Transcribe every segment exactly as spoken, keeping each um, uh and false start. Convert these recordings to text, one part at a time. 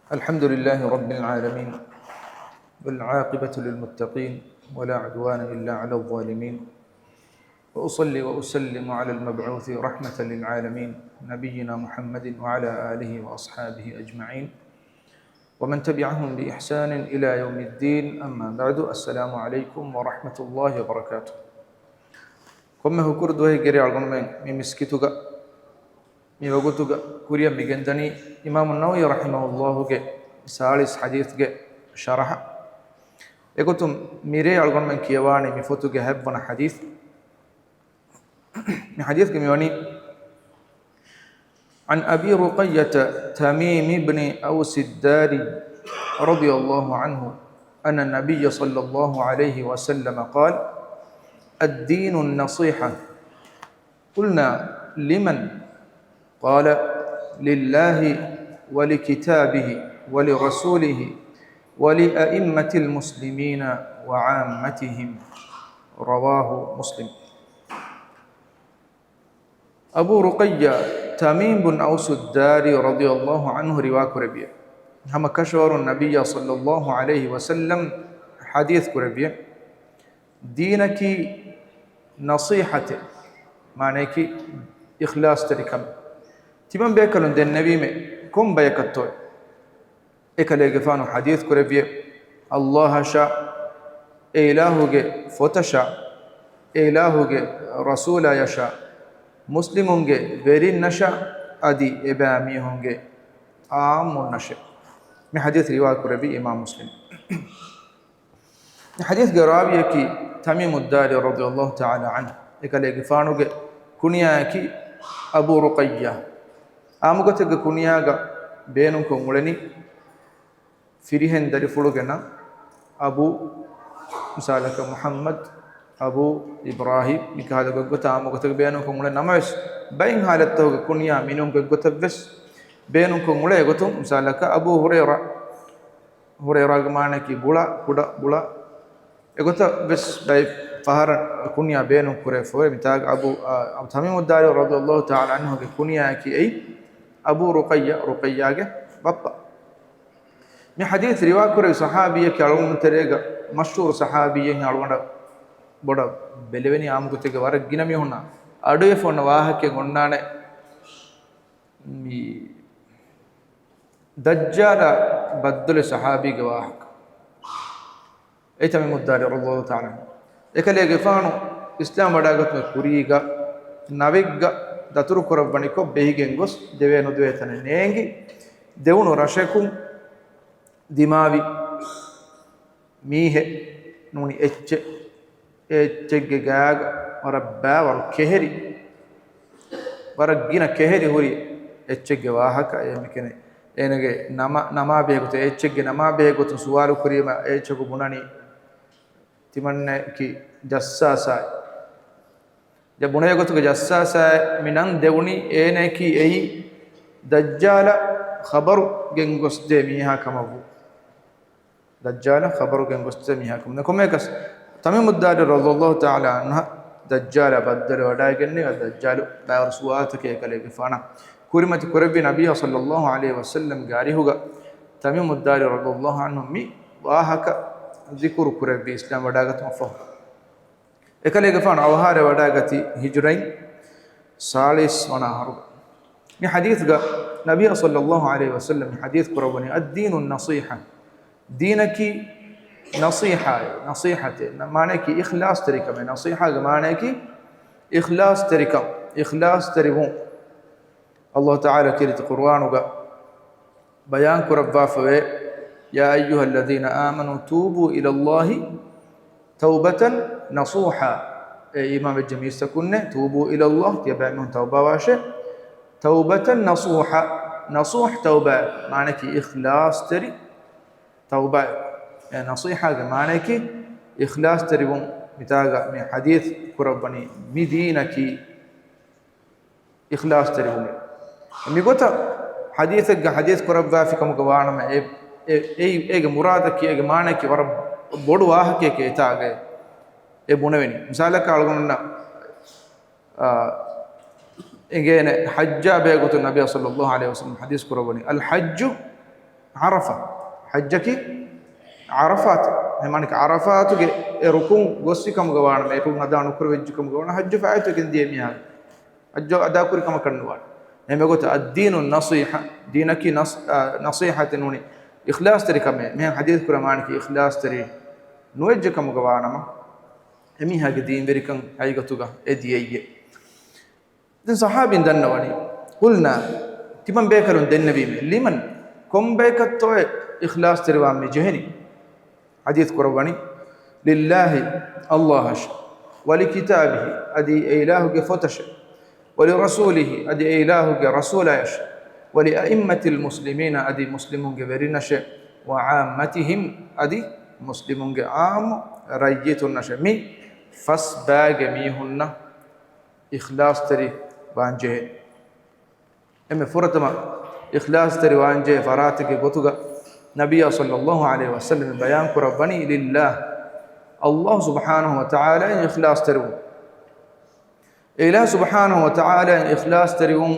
الحمد لله رب العالمين، والعاقبة للمتقين، ولا عدوان إلا على الظالمين، وأصلي وأسلم على المبعوث رحمة للعالمين، نبينا محمد وعلى آله وأصحابه أجمعين، ومن تبعهم بإحسان إلى يوم الدين، أما بعد، السلام عليكم ورحمة الله وبركاته. ކޮންމެ ހުކުރު ދުވަހެއްގެ ރޭ އަޅުގަނޑުމެން މި މިސްކިތުގަ މި ވަގުތުގަ ކުރިއަށް މިގެންދަނީ އިމާމު ނަވަވީ ރަޙިމަހުﷲގެ ސާޅީސް ޙަދީޘްގެ ޝަރަޙަ. އެގޮތުން މިރޭ އަޅުގަނޑުމެން ކިޔަވާނީ މި ފޮތުގެ ހަތްވަނަ ޙަދީޘް. މި ޙަދީޘްގެ މިވަނީ، عن أبي رقية تميم بن أوس الداري رضي الله عنه أن النبي صلى الله عليه وسلم قال: الدين النصيحة. قلنا: لمن؟ قال: لله ولكتابه ولرسوله ولأئمة المسلمين وعامتهم. رواه مسلم. އަބޫ ރުޤައްޔާ ތަމީމް ބުން އައުސުއްދާރީ ރަޟިޔަﷲ ޢަންހު ރިވާ ކުރެއްވިއެވެ. ހަމަ ކަށަވަރުން ނަބިއްޔާ ޞައްލަﷲ ޢަލައިހި ވަސައްލަމް ޙަދީޘް ކުރެއްވިއެވެ. ދީނަކީ ނަޞީޙަތެއް، މާނަޔަކީ އިޚްލާޞްތެރިކަމެއް. ތިމަން ބޭކަލުން ދެންނެވީމެ ކޮން ބަޔަކަށްތޯއެވެ؟ އެކަލޭގެފާނު ޙަދީޘް ކުރެއްވިއެވެ. ﷲ އަށާ، އެ އިލާހުގެ ފޮތަށާ، އެ އިލާހުގެ ރަސޫލާޔަށާ، މުސްލިމުންގެ ވެރިންނަށާ، އަދި އެބައިމީހުންގެ ޢާއްމުންނަށެވެ. މި ޙަދީޘް ރިވާ ކުރެއްވީ އިމާމް މުސްލިމް. މި ޙަދީޘްގެ ރާވީއަކީ ތަމީމުއްދާރީ ރަޟިޔަﷲ ތަޢާލާ ޢަންހު. އެކަލޭގެފާނުގެ ކުނިޔާއަކީ އަބޫ ރުޤައްޔާ. އާއްމުގޮތެއްގެ ކުނިޔާގަ ބޭނުންކޮށް އުޅެނީ ފިރިހެން ދަރިފުޅުގެ ނަން އަބޫ، މިސާލަކަށް މުޙައްމަދު، އަބޫ އިބްރާހީމް، މިކަހަލަ ގޮތްގޮތަށް އާއްމުގޮތެއްގަ ބޭނުންކޮށް އުޅެން ނަމަވެސް، ބައެއް ޙާލަތްތަކުގަ ކުނިޔާ މިނޫން ގޮތްގޮތަށްވެސް ބޭނުންކޮށް އުޅޭ. އެގޮތުން މިސާލަކަށް އަބޫ ހުރައިރާ، ހުރައިރާގެ މާނައަކީ ބުޅަ، ކުޑަ ބުޅަ. އެގޮތަށް ވެސް ބައެއް ފަހަރަށް ކުނިޔާ ބޭނުން ކުރެވިފައިވޭ. މިތާގަ އަބޫ، އާ، ތަމީމުއްދާރީ ރަޟިޔަﷲ ތަޢާލާ ޢަންހުގެ ކުނިޔާއަކީ އެއީ އަބޫ ރުޤައްޔާ، ރުޤައްޔާގެ ބައްޕަ. މި ޙަދީޘް ރިވާކުރެއްވި ޞަޙާބީއަކީ އަޅުގަނޑު ތެރޭގަ މަޝްހޫރު ޞަޙާބީއެއް. އަޅުގަނޑަށް ބޮޑަށް ބެލެވެނީ އާއްމުގޮތެއްގަ ވަރަށް ގިނަ މީހުންނަށް އަޑުއިވިފަ އޮންނަ ވާހަކައެއް އޮންނާނެ. މި ދައްޖާލާ ބައްދަލުވި ޞަޙާބީގެ ވާހަކަ. އެއީ ތަމީމުއްދާރީ ރަޟިޔަﷲ ތަޢާލާ ޢަންހު. އެކަލޭގެފާނު އިސްލާމް ވަޑައިގަތުމުގެ ކުރީގަ ނަވެއްގަ ދަތުރު ކުރައްވަނިކޮށް ބެހިގެން ގޮސް ދެވޭ ނުދެވޭ ތަނެއް ނޭނގި ދެވުނު ރަށަކުން ދިމާވި މީހެއް ނޫނީ އެއްޗެއް. އެ އެއްޗެއްގެ ގާގަ ވަރަށް ބާވަރު ކެހެރި، ވަރަށް ގިނަ ކެހެރި ހުރި އެއްޗެއްގެ ވާހަކަ. އެ މިކެނެ އޭނަގެ ނަމާ، ނަމާ ބެހޭ ގޮތުން، އެ އެއްޗެއްގެ ނަމާ ބެހޭ ގޮތުން ސުވާލު ކުރީމަ އެ އެއްޗަކު ބުނަނީ، ތިމަންނައަކީ ޖައްސާސާއޭ. ޖަ ބުނޭ ގޮތުގެ ޖައްސާސާއޭ މި ނަން ދެވުނީ އޭނައަކީ އެއީ ދައްޖާލަށް ޚަބަރު ގެންގޮސްދޭ މީހާ ކަމަށްވު. ދައްޖާލަށް ޚަބަރު ގެންގޮސްދޭ މީހާ ކަމަށް. ކޮންމެއަކަސް ތަމީމުއްދާރީ ރަޟިޔަﷲ ތަޢާލާ ޢަންހު ދައްޖާލާ ބައްދަލު ވަޑައިގެންނެވި. ދައްޖާލު ބާވަރު ސުވާލުތަކެއް އެކަލޭގެފާނަށް ކުރިމަތި ކުރެއްވި ނަބިއްޔާ ޞައްލަﷲ ޢަލައިހި ވަސައްލަމްގެ އަރިހުގަ ތަމީމުއްދާރީ ރަޟިޔަﷲ ޢަންހު މި ވާހަކަ ޛިކުރު ކުރެއްވި އިސްލާމް ވަޑައިގަތުމަށްފަހު. އެކަލޭގެފާނު އަވަހާރަވެވަޑައިގަތީ ހިޖުރައިން ސާޅީސް ވަނަ އަހަރުގަ. މި ޙަދީޘްގަ ނަބިއްޔާ ޞައްލަﷲ ޢަލައިހި ވަސައްލަމް މި ޙަދީޘް ކުރައްވަނީ، الدين النصيحة. ދީނަކީ ނަޞީޙާއެއް، ނަޞީޙަތެއް. މާނައަކީ އިޚްލާޞްތެރިކަމެއް. ނަޞީޙާގެ މާނައަކީ އިޚްލާޞްތެރިކަން، އިޚްލާޞްތެރިވުން. ﷲ ތަޢާލާ ކީރިތި ޤުރުއާނުގަ ބަޔާން ކުރައްވާފަވޭ، يا أيها الذين آمنوا توبوا إلى الله توبة نصوحا. އޭ އީމާން ވެއްޖެ މީސްތަކުންނޭ، توبوا إلى الله، ތިޔަބައިމީހުން ތައުބާވާށޭ. توبة نصوحا، ނަޞޫޙް ތައުބާ މާނައަކީ އިޚްލާޞްތެރި ތައުބާ. އެ ނަޞީޙާގެ މާނައަކީ އިޚްލާޞްތެރިވުން. މިތާގަ މި ޙަދީޘް ކުރައްވަނީ މި ދީނަކީ އިޚްލާޞްތެރިވުމެވެ. މިގޮތަށް ޙަދީޘެއްގަ ޙަދީޘް ކުރައްވާފިކަމުގަ ވާނަމަ، އެ، އެ، އެ، އޭގެ މުރާދަކީ، އޭގެ މާނައަކީ ވަރަށް ބޮޑު ވާހަކައެކޭ އެތާގައި އެ ބުނެވެނީ. މިސާލަކަށް އަޅުގަނޑުންނަށް، އާ، އެނގޭނެ ޙައްޖާ ބެހޭ ގޮތުން ނަބިއްޔާ ޞައްލަﷲ ޢަލައިހި ވަސައްލަމް ޙަދީޘް ކުރައްވަނީ، الحج ޢަރަފާ. ޙައްޖަކީ ޢަރަފާތު. އެ މާނައަކީ ޢަރަފާތުގެ އެ ރުކުން ގޮއްސި ކަމުގަ ވާނަމަ، އެ ރުކުން އަދާ ނުކުރެވިއްޖެ ކަމުގަ ވާނަމަ، ޙައްޖު ފައިތު ގެންދިޔަ މީހާ ޙައްޖު އަދާކުރި ކަމަކަށް ނުވާނެ. އެހެން ގޮތަށް އައްދީނު ނަޞީޙަ، ދީނަކީ ނަޞް-، އާ، ނަޞީޙަތެއް ނޫނީ، އިޚްލާޞްތެރިކަމޭ. މިހެން ޙަދީޘް ކުރަން ވާނެކީ އިޚްލާޞްތެރި ނުވެއްޖެ ކަމުގަ ވާނަމަ، އެމީހާގެ ދީންވެރިކަން ހަގީގަތުގަ އެ ދިޔައީ. ދެން ޞަޙާބީން ދަންނަވަނީ، قُلْنَا، ތިމަން ބޭކަލުން ދެންނެވީމޭ، لِمَنْ، ކޮން ބަޔަކަށްތޯއޭ އިޚްލާޞްތެރިވާން މި ޖެހެނީ؟ ޙަދީޘް ކުރައްވަނީ، لِلَّهِ، ﷲ އަށް، وَلِكِتَابِهِ، އަދި އެ އިލާހުގެ ފޮތަށެ، وَلِرَسُولِهِ، އަދި އެ އިލާހުގެ ރަސޫލާޔަށެ، وَلِأَئِمَّةِ الْمُسْلِمِينَ، އަދި މުސްލިމުންގެ ވެރިންނަށެ، وَعَامَّتِهِمْ، އަދި މުސްލިމުންގެ ޢާއްމު ރައްޔިތުންނަށެ، މި ފަސް ބައިގެ މީހުންނަށް އިޚްލާޞްތެރި ވާންޖެހޭ. އެންމެ ފުރަތަމަ އިޚްލާޞްތެރި ވާންޖެހޭ ފަރާތެއްގެ ގޮތުގަ ނަބިއްޔާ ޞައްލައްލާހު ޢަލައިހި ވަސައްލަމަ ބަޔާން ކުރައްވަނީ، لِلَّهِ، ﷲ ސުބްޙާނަހު ވަތަޢާލާއަށް އިޚްލާޞްތެރިވުން. އެ އިލާހު ސުބްޙާނަހު ވަތަޢާލާއަށް އިޚްލާޞްތެރިވުން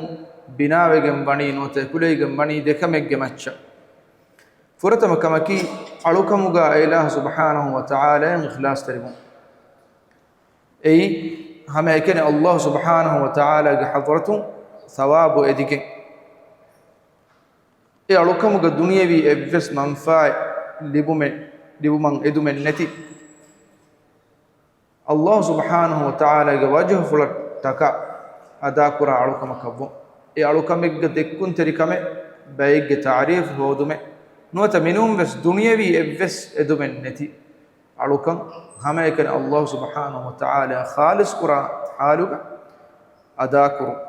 ބިނާވެގެން ވަނީ ނުވަތަ އެކުލެވިގެން ވަނީ ދެކަމެއްގެ މައްޗަށް. ފުރަތަމަ ކަމަކީ، އަޅުކަމުގަ އެ އިލާހު ސުބްޙާނަހު ވަތަޢާލާއަށް އިޚްލާޞްތެރިވުން. އެއީ، ހަމައެކަނި ﷲ ސުބްޙާނަހު ވަތަޢާލާގެ ޙަޟްރަތުން ޘަވާބު އެދިގެން، އެ އަޅުކަމުގަ ދުނިޔަވީ އެއްވެސް މަންފާއެއް ލިބުމެއް، ލިބުމަށް އެދުމެއް ނެތި، ﷲ ސުބްޙާނަހު ވަތަޢާލާގެ ވަޖްހުފުޅަށްޓަކާ އަދާކުރާ އަޅުކަމަކަށްވުން. އެ އަޅުކަމެއްގަ ދެއްކުންތެރިކަމެއް، ބައެއްގެ ތަޢުރީފު ހޯދުމެއް ނުވަތަ މިނޫންވެސް ދުނިޔަވީ އެއްވެސް އެދުމެއް ނެތި އަޅުކަން، ހަމައެކަނި ﷲ ސުބްޙާނަހު ވަތަޢާލާ ޚާލިޞް ކުރާ ޙާލުގަ އަދާކުރުން.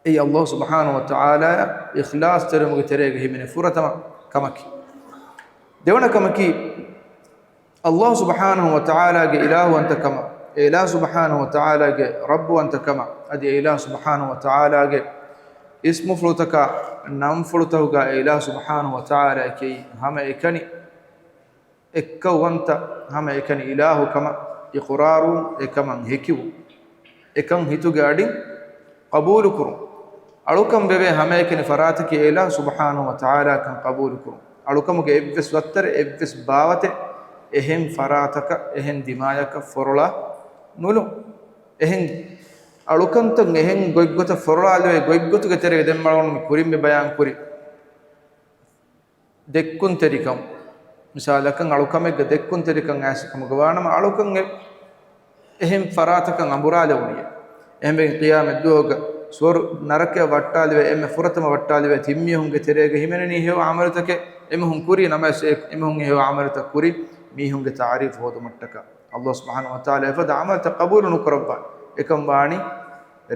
އެއީ ﷲ ސުބްޙާނަހު ވަތަޢާލާއަށް އިޚްލާޞްތެރިވުމުގެ ތެރޭގަ ހިމެނޭ ފުރަތަމަ ކަމަކީ. ދެވަނަ ކަމަކީ، ﷲ ސުބްޙާނަހު ވަތަޢާލާގެ އިލާހުވަންތަކަމަށް، އެ އިލާހު ސުބްޙާނަހު ވަތަޢާލާގެ ރައްބުވަންތަކަމަށް، އަދި އެ އިލާހު ސުބްޙާނަހު ވަތަޢާލާގެ އިސްމުފުޅުތަކާ ނަންފުޅުތަކުގަ އެ އިލާހު ސުބްޙާނަހު ވަތަޢާލާއަކީ ހަމައެކަނި އެއްކައުވަންތަ، ހަމައެކަނި އިލާހު ކަމަށް އިޤުރާރުވުން، އެކަމަށް ހެކިވުން، އެކަން ހިތުގެ އަޑިން ޤަބޫލުކުރުން. އަޅުކަން ވެވޭ ހަމައެކަނި ފަރާތަކީ އެ އިލާހު ސުބްޙާނަހު ވަތަޢާލާކަން ޤަބޫލުކުރުން. އަޅުކަމުގެ އެއްވެސް ވައްތަރެއް، އެއްވެސް ބާވަތެއް އެހެން ފަރާތަކަށް، އެހެން ދިމާޔަކަށް ފޮރޮޅާ ނުލުން. އެހެން އަޅުކަންތައް އެހެން ގޮތްގޮތަށް ފޮރޮޅާލެވޭ ގޮތްގޮތުގެ ތެރޭގަ ދެންމެ އަޅުގަނޑު މި ކުރިން މި ބަޔާން ކުރި ދެއްކުންތެރިކަން، މިސާލަކަށް އަޅުކަމެއްގަ ދެއްކުންތެރިކަން އައިސް ކަމުގަ ވާނަމަ، އަޅުކަން އެ-، އެހެން ފަރާތަކަށް އަނބުރާލެވުނީ. އެހެންވެގެން ޤިޔާމަތް ދުވަހުގަ ސުވަރު ނަރަކަޔަށް ވައްޓާލެވޭ، އެންމެ ފުރަތަމަ ވައްޓާލެވޭ ތިން މީހުންގެ ތެރޭގަ ހިމެނެނީ ހެޔޮ ޢަމަލުތަކެއް އެމީހުން ކުރީ، ނަމަވެސް އެ-، އެމީހުން ހެޔޮ ޢަމަލުތައް ކުރީ މީހުންގެ ތަޢުރީފު ހޯދުމަށްޓަކާ. ﷲ ސުބްޙާނަހު ވަތަޢާލާ އެފަދަ ޢަމަލުތައް ޤަބޫލު ނުކުރައްވާ. އެކަން ވާނީ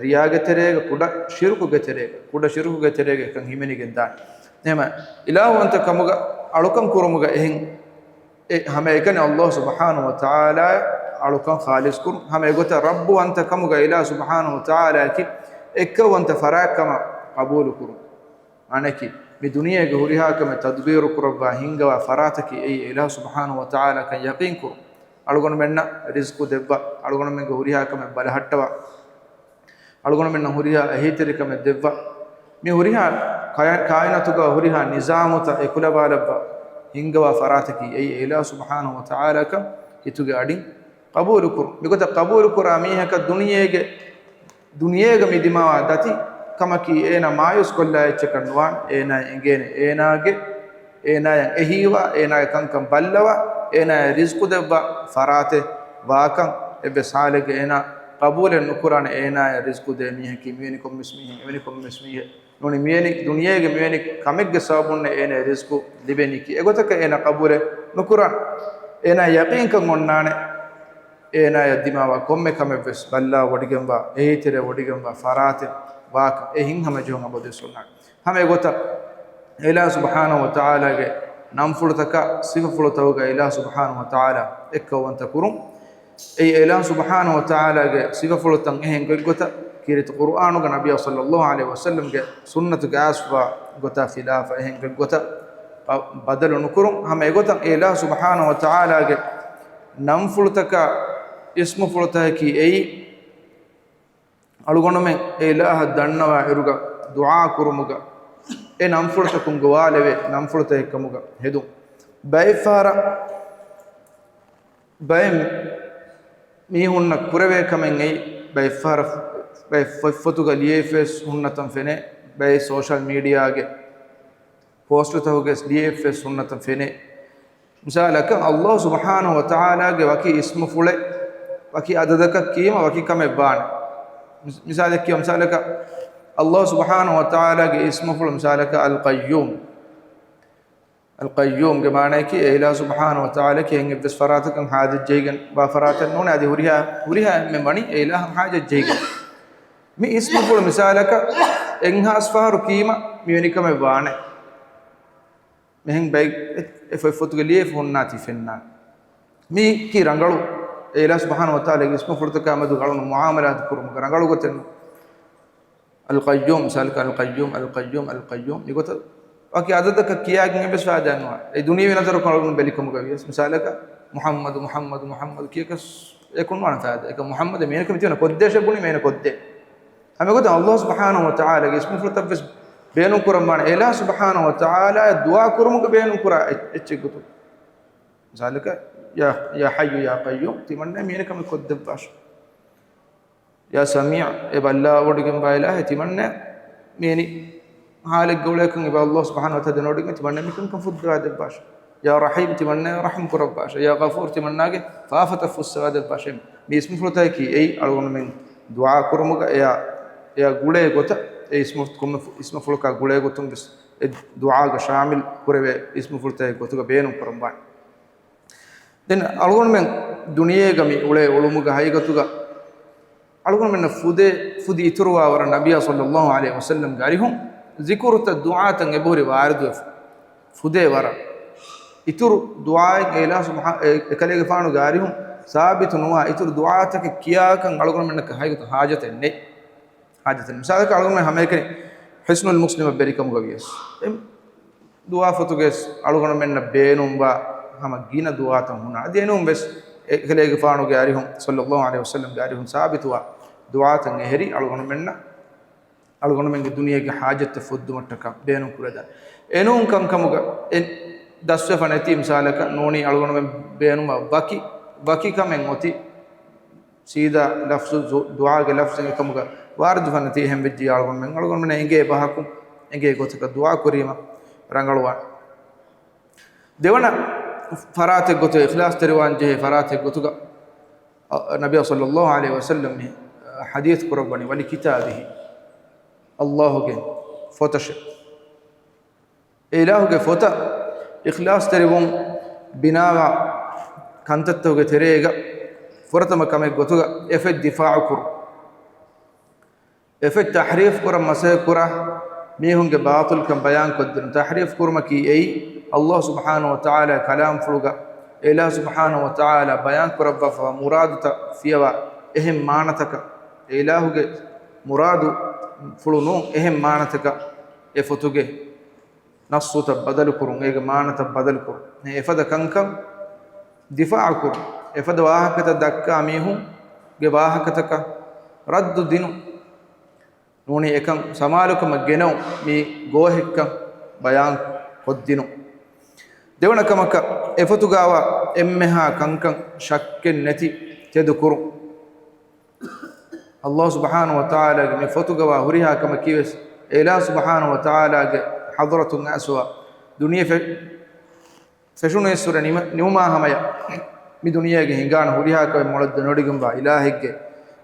ރިޔާގެ ތެރޭގަ، ކުޑަ ޝިރުކުގެ ތެރޭގަ، ކުޑަ ޝިރުކުގެ ތެރޭގަ އެކަން ހިމެނިގެން ދާނެ. އެހެން އިލާހުވަންތަ ކަމުގަ އަޅުކަން ކުރުމުގަ އެހެން އެ ހަމައެކަނި ﷲ ސުބްޙާނަހު ވަތަޢާލާ އަޅުކަން ޚާލިޞް ކުރުން. ހަމަ އެގޮތަށް ރައްބުވަންތަ ކަމުގަ އިލާހު ސުބްޙާނަހު ވަތަޢާލާއަކީ އެއްކައުވަންތަ ފަރާތް ކަމަށް ޤަބޫލު ކުރުން. އަނެކި، މި ދުނިޔޭގެ ހުރިހާ ކަމެއް ތަދުބީރު ކުރައްވާ ހިންގަވާ ފަރާތަކީ އެއީ އިލާހު ސުބްޙާނަހު ވަތަޢާލާކަން ޔަޤީން ކުރުން. އަޅުގަނޑުމެންނަށް ރިޒްޤު ދެއްވާ، އަޅުގަނޑުމެންގެ ހުރިހާ ކަމެއް ބަލަހައްޓަވާ، އަޅުގަނޑުމެންނަށް ހުރިހާ އެހީތެރިކަމެއް ދެއްވާ، މި ހުރިހާ ކާ-، ކާއިނާތުގަ ހުރިހާ ނިޒާމުތައް އެކުލަވާލައްވާ ހިންގަވާ ފަރާތަކީ އެއީ އިލާހު ސުބްޙާނަހު ވަތަޢާލާކަން ހިތުގެ އަޑިން ޤަބޫލު ކުރުން. މިގޮތަށް ޤަބޫލު ކުރާ މީހަކަށް ދުނިޔޭގެ ދުނިޔޭގަ މި ދިމާވާ ދަތި ކަމަކީ އޭނާ މާޔޫސް ކޮށްލާ އެއްޗަކަށް ނުވާނެ. އޭނާ އެނގޭނެ އޭނާގެ، އޭނާޔަށް އެހީވާ، އޭނާގެ ކަންކަން ބައްލަވާ، އޭނާޔަށް ރިޒްޤު ދެއްވާ ފަރާތެއް ވާކަން. އެއްވެސް ހާލެއްގަ އޭނާ ޤަބޫލެއް ނުކުރާނެ އޭނާޔަށް ރިޒްޤު ދޭ މީހަކީ މިވެނި ކޮންމެސް މީހެއް، އެވެނި ކޮންމެސް މީހެއް ނޫނީ. މިވެނި ދުނިޔޭގެ މިވެނި ކަމެއްގެ ސަބަބުންނޭ އޭނާޔަށް ރިޒްޤު ލިބެނީކީ. އެގޮތަކަށް އޭނާ ޤަބޫލެއް ނުކުރާނެ. އޭނާ ޔަޤީންކަން އޮންނާނެ. އޭނާޔަށް ދިމާވާ ކޮންމެ ކަމެއްވެސް ބައްލަވަ ވޮޑިގެންވާ، އެހީތެރިވެ ވޮޑިގެންވާ ފަރާތެއް ވާކަން އެ ހިތްހަމަޖެހުން އަބަދުވެސް އޮންނާނެ. ހަމަ އެގޮތަށް އިލާހު ސުބްޙާނަހު ވަތަޢާލާގެ ނަންފުޅުތަކާ ސިފަފުޅުތަކުގަ އިލާހު ސުބްޙާނަހު ވަތަޢާލާ އެއްކައުވަންތަ ކުރުން. އެއީ އިލާހު ސުބްޙާނަހު ވަތަޢާލާގެ ސިފަފުޅުތައް އެހެން ގޮތްގޮތަށް ކީރިތި ޤުރުއާނުގަ ނަބިއްޔާ ޞައްލައްލާހު ޢަލައިހި ވަސައްލަމްގެ ސުންނަތުގެ އައިސްފަވާ ގޮތާ ޚިލާފަށް އެހެން ގޮތްގޮތަށް ބަ-، ބަދަލު ނުކުރުން. ހަމަ އެގޮތަށް އިލާހު ސުބްޙާނަހު ވަތަޢާލާގެ ނަންފުޅުތަކާ އިސްމުފުޅުތަކަކީ އެއީ އަޅުގަނޑުމެން އެ އިލާހަށް ދަންނަވާ އިރުގަ ދުޢާ ކުރުމުގަ އެ ނަންފުޅުތަކުން ގޮވާލެވޭ ނަންފުޅުތަކެއް ކަމުގަ ހެދުން. ބައެއްފަހަރަށް ބައެއް މީހުންނަށް ކުރެވޭ ކަމެއް އެއީ، ބައެއްފަހަރަށް ބައެއް ފޮތްފޮތުގަ ލިޔެފަވެސް ހުންނަތަން ފެނޭ، ބައެއް ސޯޝަލް މީޑިއާގެ ޕޯސްޓުތަކުގަ ލިޔެފަވެސް ހުންނަތަން ފެނޭ. މިސާލަކަށް، ﷲ ސުބްޙާނަހޫ ވަތަޢާލާގެ ވަކި އިސްމުފުޅެއް ވަކި އަދަދަކަށް ކީމަ ވަކި ކަމެއް ވާނެ. މިސް-، މިސާލެއް ކިޔަ، މިސާލަކަށް، ﷲ ސުބްޙާނަހޫ ވަތަޢާލާގެ އިސްމުފުޅު މިސާލަކަށް އަލް ޤައްޔޫމް. އަލް ޤައްޔޫމްގެ މާނައަކީ، އެ އިލާހު ސުބްޙާނަހޫ ވަތަޢާލާ ކިހެން އެއްވެސް ފަރާތަކަށް ޙާޖަތްޖެހިގެން ވާ ފަރާތެއް ނޫނޭ. އަދި ހުރިހާ، ހުރިހާ އެންމެން ވަނީ އެ އިލާހަށް ޙާޖަތްޖެހިގެން. މި އިސްމުފުޅު މިސާލަކަށް އެއްހާސް ފަހަރު ކީމަ މިވެނި ކަމެއް ވާނެ. މިހެން ބައެއް އެ، އެ ފޮތްފޮތުގެ ލިޔެފަ ހުންނާތީ ފެންނާނެ. މީކީ ރަނގަޅު، އެ އިލާހު ސުބްޙާނަހޫ ވަތަޢާލާގެ އިސްމުފުޅުތަކާ މެދު އަޅުގަނޑު މުޢާމަލާތު ކުރުމުގަ ރަނގަޅު ގޮތެއް ނޫން. އަލް ޤައްޔޫމް، މިސާލަކަށް އަލް ޤައްޔޫމް، އަލް ޤައްޔޫމް، އަލް ޤައްޔޫމް. މިގޮތަށް ވަކި އަދަދަކަށް ކިޔާގެން އެއްވެސް ފައިދާއެއް ނުވާ. އެ ދުނިޔެވީ ނަޒަރަކުން އަޅުގަނޑު ބެލިކަމުގަ ވިޔަސް، މިސާލަކަށް މުޙައްމަދު، މުޙައްމަދު، މުޙައްމަދު ކިޔަކަސް އެކުން ނުވާނެ ފައިދާ. އެކަ މުޙައްމަދެއް މީހަކަށް މިތިބުނަ ކޮށްދޭށޭ ބުނީމަ އޭނަ ކޮށްދޭ. ހަމަ ގޮތަށް ﷲ ސުބްޙާނަހޫ ވަތަޢާލާގެ އިސްމުފުޅުތައްވެސް ބޭނުން ކުރަން ވާނެ. އެ އިލާހު ސުބްޙާނަހޫ ވަތަޢާލާއަށް ދުޢާ ކުރުމުގަ ބޭނުން ކުރާ އެއް-، އެއްޗެއް ގޮތުން. މިސާލަކަށް، ޔާ، ޔާ ޙައްޔު ޔާ ޤައްޔޫމް، ތިމަންނަ މީނަ ކަމެއް ކޮށްދެއްވާށޭ. ޔާ ސަމީޢު، އެ ބައްލަވަޑައިގެންވާ އިލާހޭ، ތިމަންނަ މީނި ހާލެއްގެ އުޅޭކަން އެބަ ﷲ ސުބްޙާނަހޫ ވަތަޢާލާ ދެނެވޮޑިގެން ތިމަންނަ މިކަންކަން ފުއްދަވާ ދެއްވާށޭ. ޔާ ރަޙީމް، ތިމަންނަ ރަޙްމް ކުރައްވާށޭ. ޔާ ޣަފޫރް، ތިމަންނާގެ ފާފަތައް ފުއްސަވާ ދެއްވާށޭ. މި އިސްމުފުޅުތަކަކީ އެއީ އަޅުގަނޑުމެން ދުޢާ ކުރުމުގަ އެޔާ، އެޔާ ގުޅޭ ގޮތަށް، އެ އިސްމު، ކޮންމެ ފު-، އިސްމުފުޅަކާ ގުޅޭ ގޮތުން ވެސް އެ ދުޢާގަ ޝާމިލް ކުރެވޭ އިސްމުފުޅުތަކެއް ގޮތުގަ ބޭނުން ކުރަން ވާނެ. ދެން އަޅުގަނޑުމެން ދުނިޔޭގަ މި އުޅޭ އުޅުމުގަ ހަގީގަތުގަ އަޅުގަނޑުމެންނަށް ފުދޭ، ފުދި އިތުރުވާ ވަރަށް ނަބިއްޔާ ޞައްލައްލާހު ޢަލައިހި ވަސައްލަމްގެ އަރިހުން ޒިކުރުތައް ދުޢާތައް އެބަހުރި ވާރިދުވެފަ. ފުދޭ ވަރަށް އިތުރު ދުޢާއެއް އެ އިލާހު ސުބްޙާ-، އެ، އެކަލޭގެފާނުގެ އަރިހުން ސާބިތު ނުވާ އިތުރު ދުޢާތަކެއް ކިޔާކަން އަޅުގަނޑުމެންނަކަށް ހަގީގަތު ހާޖަތެއް ނެތް. ހާޖަތެއް. މިސާލަކަށް އަޅުގަނޑުމެން ހަމައެކަނި ޙިޞްނުލް މުސްލިމަށް ބެލިކަމުގަ ވިޔަސް، އެ ދުޢާ ފޮތުގައި އަޅުގަނޑުމެންނަށް ބޭނުންވާ ހަމަ ގިނަ ދުޢާތައް ހުންނާނެ. އަދި އެނޫން ވެސް އެކަލޭގެފާނުގެ އަރިހުން، ޞައްލައްލާހު ޢަލައިހި ވަސައްލަމްގެ އަރިހުން ސާބިތުވާ ދުޢާތައް އެހެރީ އަޅުގަނޑުމެންނަށް އަޅުގަނޑުމެންގެ ދުނިޔޭގެ ހާޖަތްތައް ފުއްދުމަށްޓަކާ ބޭނުން ކުރެދާނެ. އެނޫން ކަންކަމުގަ އެ ދަސްވެފަ ނެތި މިސާލަކަށް ނޫނީ އަޅުގަނޑުމެން ބޭނުންވާ ވަކި، ވަކި ކަމެއް އޮތީ ސީދާ ލަފްޒު ޒު-، ދުޢާގެ ލަފްޒެއް އެކަމުގަ ވާރިދުވެފަ ނެތި. އެހެން ވެއްޖިއްޔާ އަޅުގަނޑުމެން، އަޅުގަނޑުމެންނަށް އެނގޭ ބަހަކުން އެނގޭ ގޮތަކަށް ދުޢާ ކުރީމަ ރަނގަޅުވާނެ. ދެވަނަ ފަރާތެއް ގޮތުގަ، އިޚްލާޞްތެރިވާން ޖެހޭ ފަރާތެއް ގޮތުގަ، އަ، ނަބިއްޔާ ޞައްލައްލާހު ޢަލައިހި ވަސައްލަމް މި ޙަދީޘް ކުރައްވަނީ، ވަލިކިތާބިހި، ﷲ ގެ ފޮތަށެ. އެ އިލާހުގެ ފޮތަށް އިޚްލާޞްތެރިވުން ބިނާވާ ކަންތައްތަކުގެ ތެރޭގަ ފުރަތަމަ ކަމެއް ގޮތުގަ އެފަތް ދިފާޢު ކުރުން. އެފަތް ތަޙްރީފް ކުރަން މަސައްކަތް ކުރާ މީހުންގެ ބާޠިލްކަން ބަޔާން ކޮށްދިނުން. ތަޙްރީފް ކުރުމަކީ އެއީ، ﷲ ސުބްޙާނަހު ވަތަޢާލާ ކަލާމްފުޅުގަ، އެ އިލާހު ސުބްޙާނަހު ވަތަޢާލާ ބަޔާން ކުރައްވާފަވާ މުރާދުތައް ފިޔަވާ އެހެން މާނަތަކަށް، އެ އިލާހުގެ މުރާދު ފުޅު ނޫން އެހެން މާނަތަކަށް އެ ފޮތުގެ ނައްޞުތައް ބަދަލުކުރުން، އޭގެ މާނަތައް ބަދަލުކުރުން، އެފަދަ ކަންކަން ދިފާޢުކުރުން، އެފަދަ ވާހަކަތައް ދައްކާ މީހުންގެ ވާހަކަތަކަށް ރައްދު ދިނުން، ނޫނީ އެކަން ސަމާލުކަމަށް ގެނައުން، މީ ގޯހެއްކަން ބަޔާން ކޮށްދިނުން. ދެވަނަ ކަމަކަށް، އެފޮތުގައިވާ އެންމެހާ ކަންކަން ޝައްކެއް ނެތި ތެދުކުރުން. ﷲ ސުބްޙާނަހު ވަތަޢާލާގެ މި ފޮތުގައިވާ ހުރިހާ ކަމަކީވެސް އެ އިލާހު ސުބްޙާނަހު ވަތަޢާލާގެ ޙަޟްރަތުން އައިސްފަވާ ދުނިޔެ ފެ-، ފެށުނުއިސްވުރެ ނިމ-، ނިމުމާ ހަމަޔަށް މި ދުނިޔޭގެ ހިނގާން ހުރިހާ ކަމެއް މޮޅަށް ދެނެވޮޑިގެންވާ އިލާހެއްގެ